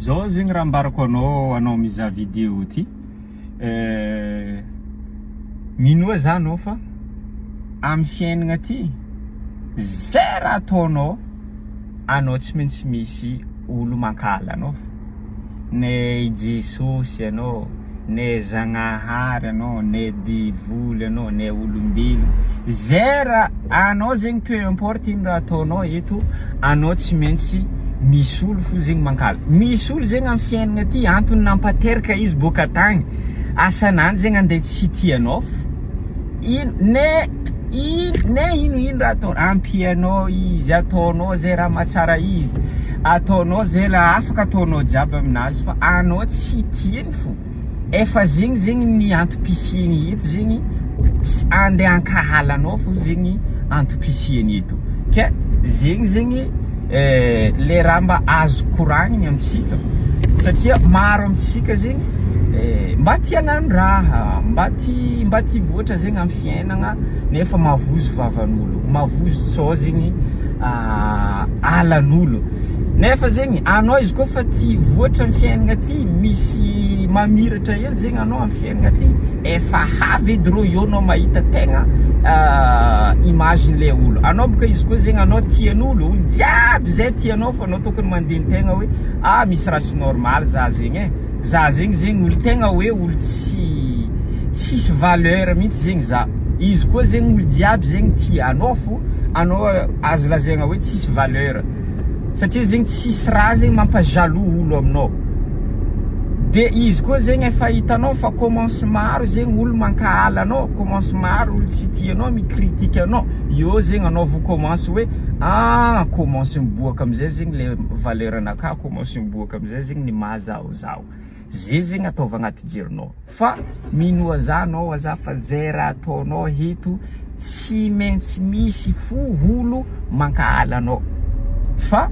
Zao zegny raha ambarako anao, anao mizaha vidéo ty, minoa za anao fa amin'ny fiainagna ty, zay raha ataonao, anao tsy maintsy misy olo mankahala anao fô, ne i Jesosy anao, ne Zagnahary anao, ne devoly anao, ne olombelogno, zay raha anao zegny peu importe ino raha ataonao eto, anao tsy maintsy misy olo fo zegny mankahala, misy olo zegny amin'ny fiainagna ty antony nampateraka izy boaka tagny, asanany zegny andeha tsy tia anao fo, ino ne ino ne ino ino raha atao ampianao izy, ataonao zay raha mahatsara izy, ataonao zay raha afaka ataonao jiaby aminazy fa anao tsy tiany fo, efa zegny zegny ny antom-pisiany eto zegny tsy andeha ankahala anao fo zegny antom-pisiany eto, ke zegny zegny le raha mba azo koragniny amintsika satria maro amintsika zegny mba tia hagnano raha, mba tia mba tia hivoatra zegny amin'ny fiainagna nefa mavozo vavan'olo, mavozo sao zegny alan'olo. Nefa zegny anao izy koa fa tia hivoatra amin'ny fiainagna ty, misy mamiratra hely zegny anao amin'ny fiainagna ty, efa avy edy rô eo anao mahita tegna image-n'le olo. Anao boka izy koa zegny anao tian'olo, olo jiaby zay tianao fa anao tokony mandini-tegna hoe ah misy raha tsy normal za zegny e, za zegny zegny olo tegna hoe olo tsy tsisy valeur mihitsy zegny za. Izy koa zegny olo jiaby zegny tia anao fô anao azo lazaigna hoe tsisy valeur satria zegny tsisy raha zegny mampa jaloux olo aminao de izy koa zegny efa hitanao fa commence maro zegny olo mankahala anao commence maro olo tsy tia anao mi critique anao eo zegny anao vo commence hoe ah commence miboaka amizay zegny le valeur anakahy commence miboaka amizay zegny ny maha zaho zaho ze zegny ataovy agnaty jerinao. Fa minoa za anao aza fa zay raha ataonao eto tsy maintsy misy fo olo mankahala anao fa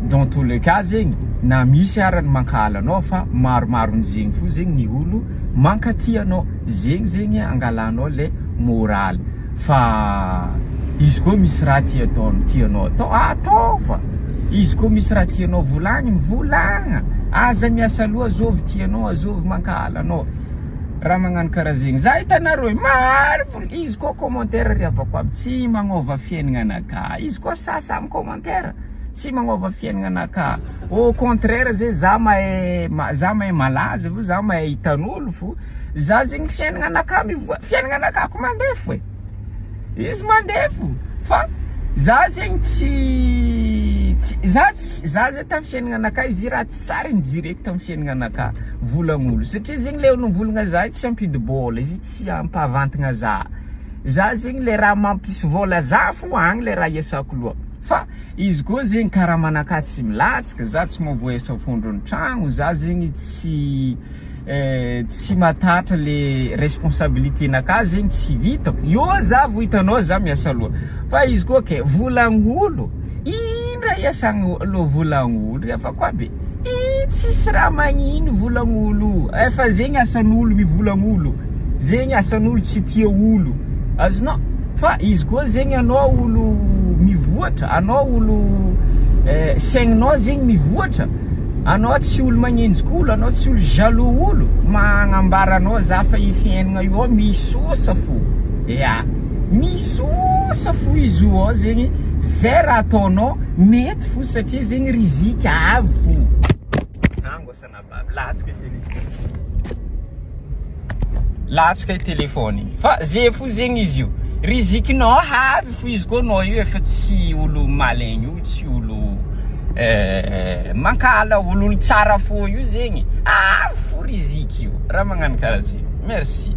dans tous les cas zegny na misy ara ny mankahala anao fa maromaro zegny fo zegny ny olo mankatia anao zegny zegny angalanao le moraly Fa izy koa misy raha tia atao tianao atao ataova, izy koa misy raha tianao volagniny volagna, aza miasa loha azovy tianao azovy mankahala anao, raha magnano karaha zegny za hitanareo e maro fo izy koa commentaire ry havako aby tsy magnova fiaignananakahy izy koa sasa mi commentaire tsy magnova fiaignananakahy au contraire zay za mahay za mahay malaza fo za mahay hitan'olo fo. Za zegny fiaignananakahy mivoa fiaignananakahy ko mandeha fo e, izy mandeha fo fa za zegny tsy tsy za tsy za zegny tamin'ny fiaignananakahy izy raha tsy sary nijereko tamin'ny fiaignananakahy volagn'olo satria zegny le olo nivolagna za io tsy ampidi-bôla izy tsy ampahavantagna za, za zegny le raha mampisy vôla za fo agny le raha iasako loha fa izy koa zegny karamanakahy tsy milatsaka za tsy mahavoaisa fondron'ny tragno za zegny tsy tsy mahatatra le responsabilité nakahy zegny tsy vitako, eo za vao hitanao za miasa loha, fa izy koa kay volagn'olo, ino raha iasagn'olo volagn'olo ry afako aby e, ih tsisy raha magnino volagn'olo, efa zegny asan'olo mivolagn'olo, zegny asan'olo tsy tia olo, azonao, fa izy koa zegny anao olo mivoatra, anao olo saigninao zegny mivoatra. Anao tsy olo magnenjika olo, anao tsy olo jaloux olo, magnambara anao za fa io fiainagna io ao misosa fo, ya misosa fo izy io ao zegny, zay raha ataonao mety fo satria zegny rizika avy fo. Ango sanabavy, latsaka i telephone. Latsaka i telephone igny. Fa ze fo zegny izy io. Rizikinao avy fo izy koa anao io efa tsy olo malaigny io, tsy olo mankahala olo, olo tsara fo io zegny. Avy fo riziky io. Raha magnano karaha zegny. Merci.